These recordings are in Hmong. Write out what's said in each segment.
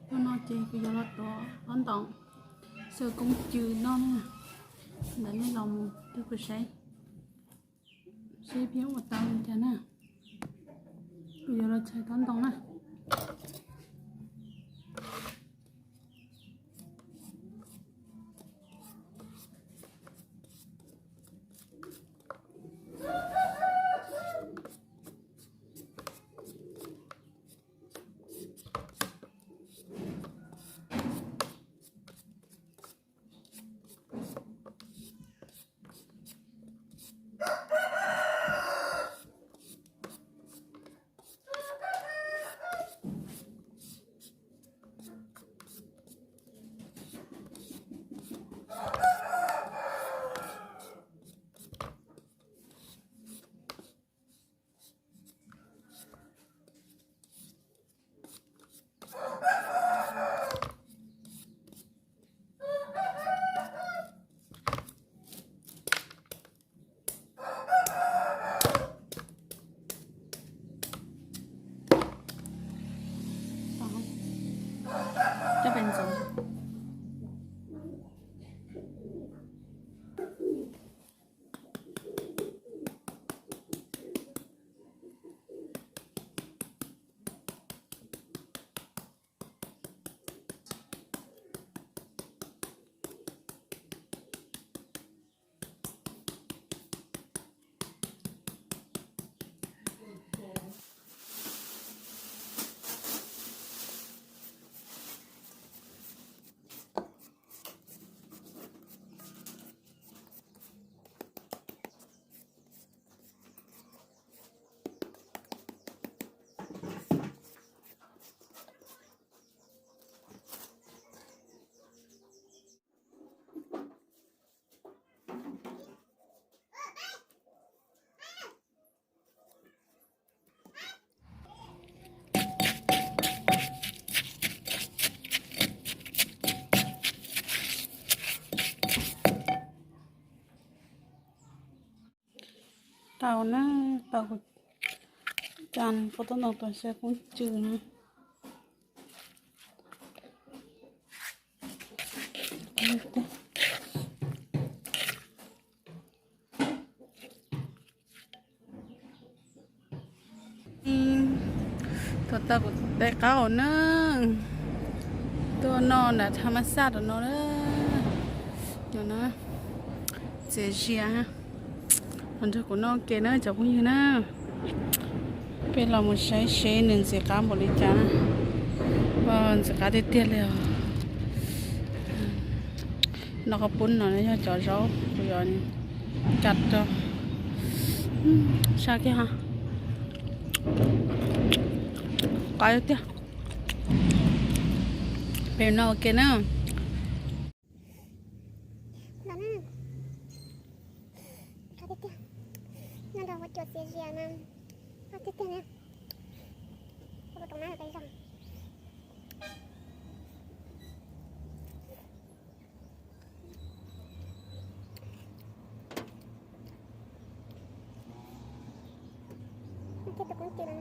Hnub no ces kuv yuav los tuav tob ntoos xyaw koob cw noj na. Ntawm nej los mus rau kuv saib, seb peb ua tau li cas na. Kuv yuav los txhais tob ntoos na. Coj pes ntxoov. Tau na, tau kuv cov pob tob ntoos tuav xyaw koob cw na. Tuav tau kuv tais qab hauv na, tuaj noj nram thaj ma xaj rau no na. No na, txias zias, los nrog kuv noj ua ke na cov phooj ywg na. Peb los mus saib seb nws ntxim qab npaum li cas na. Ntxim qab tiag tiag li os. Noj qab pub no yog cov zaub kuv yuav caj rau. Sab kiag ha. Qab tiag. Peb noj ua ke na. Los na, qab tiag tiag. Noj nrog ua cua txias zias mas qab tiag tiag na. Ua rau na peb zog. Thiab tus koob cw no.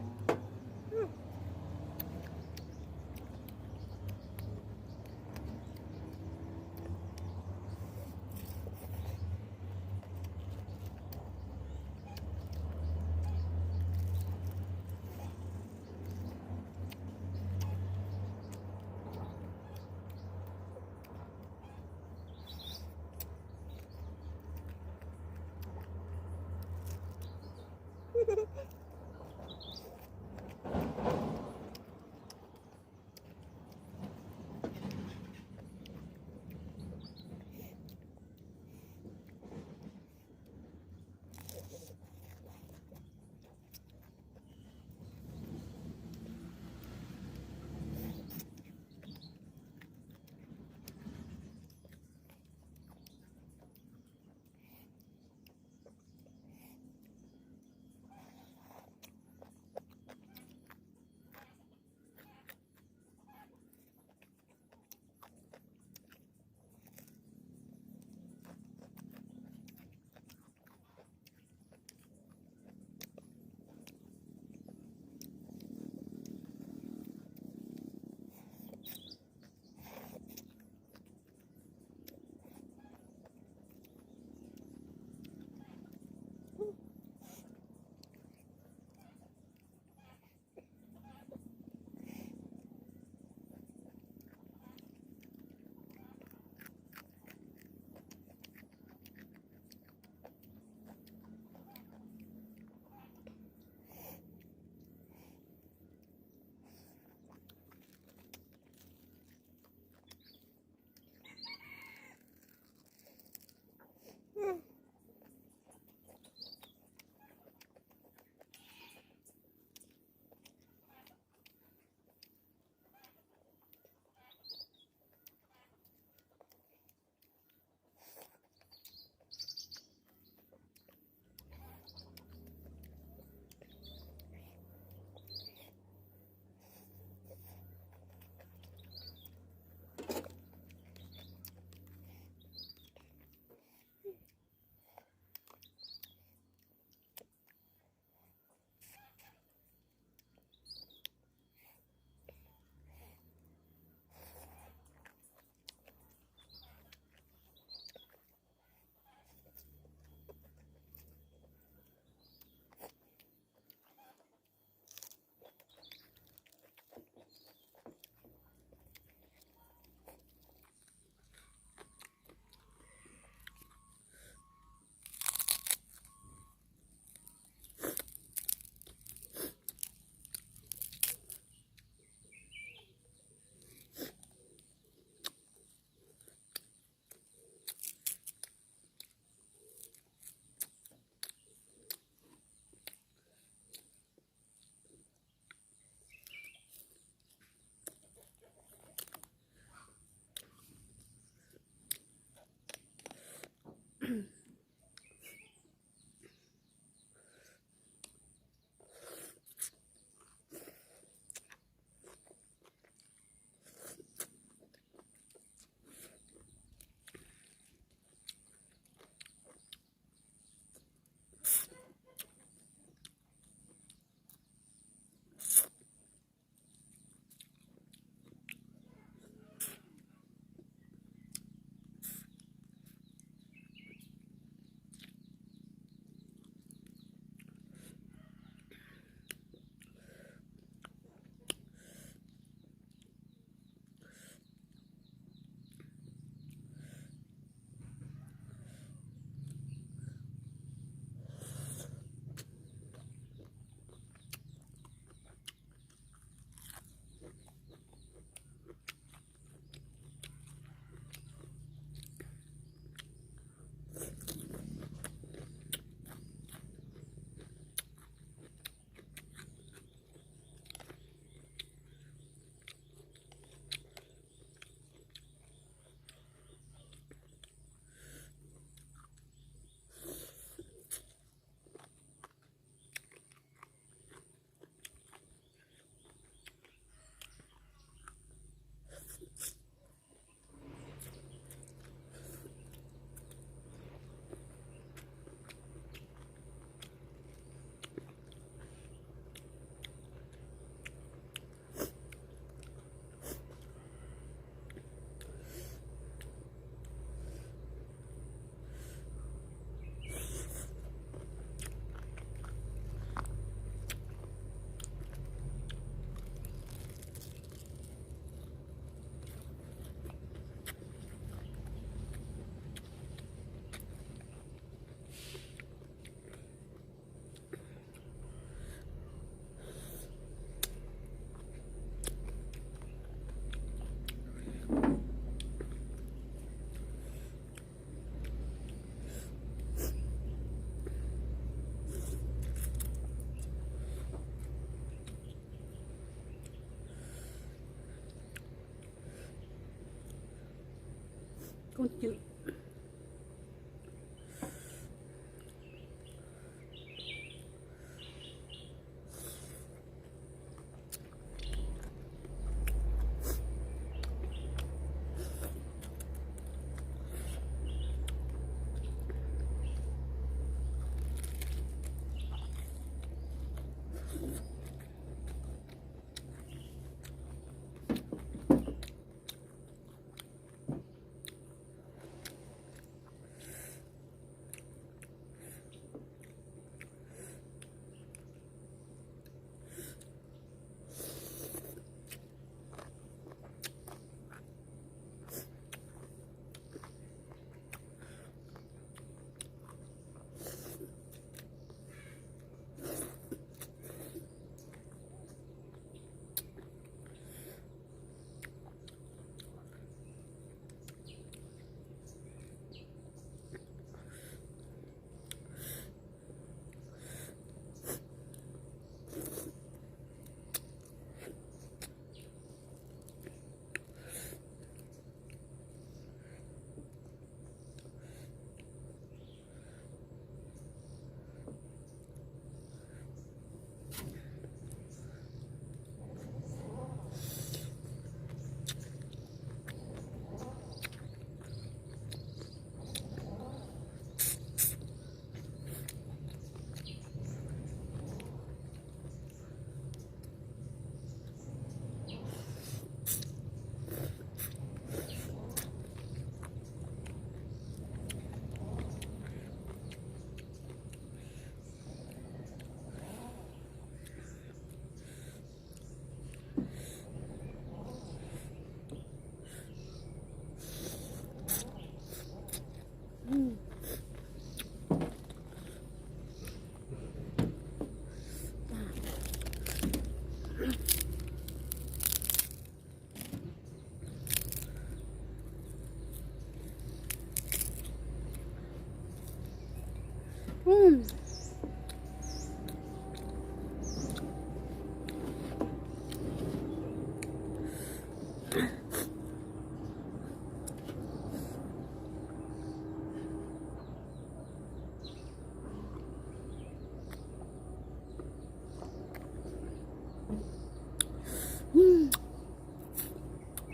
Kooj cwm.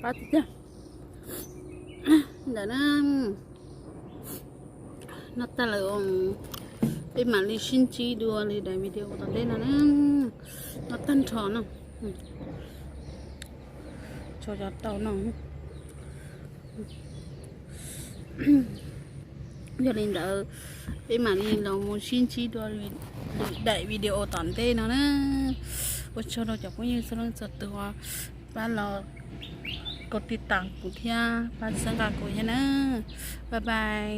Qab tiag tiag. Ntawm na, noj tag lawm, peb mam li sib ntsib dua li daim video tom ntej no na. Noj tag nrho no, tso cov tau no. Yog li ntawd, peb mam li los mus sib ntsib dua lwm daim video tom ntej no na. Ua tsaug rau cov phooj ywg txhua leej txhua tus uas pab los kov tiv tas kuv thiab pab txhawb nqa kuv thiab na. Bye bye.